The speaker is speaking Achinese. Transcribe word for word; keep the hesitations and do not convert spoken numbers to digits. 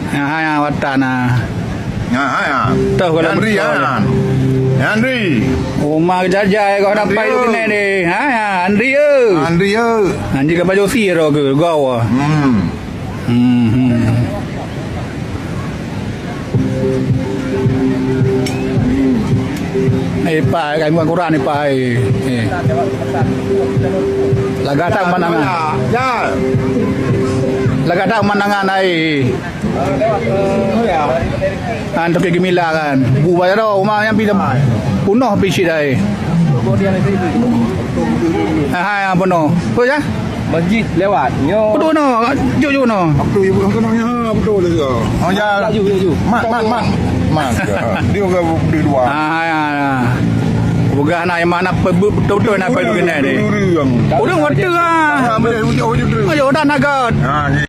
Ha, ha, ya, watan, ha. Ha, ha, ya. Toh, kalau Andri, betul. Ya. Andri. Uma jaja, ya, kau Andri, dapat itu kena deh. Ha, ya, Andri, ya. Andri, ya. Andri ke baju si, ya, ke, gawa. Hmm. Hmm, hmm. Eh, Pak, kami bukan kurang ni, Pak, eh. Eh. Lagak tak pemandangan. Ya. Lagak tak pemandangan, eh. Kan, toke geumilah kan. Bu bayar dah, rumah yang pindah. Punah picit dah, eh. Ah, hai, apa no? Apa ya? Masjid lewat. Nyo. Betul no. Jujur no. Betul, ya, bukan kena ya, betul lah. Oh, ya. Laju, laju. Mat, mat, mat. Mat. Dia orang berdua. Ah, ya, ya. Peugah nak yang mana betul-betul nak perlu kena ni. Orang waktu ah. Ah, boleh, boleh, boleh. Ayo dah nagat. Ah, ni.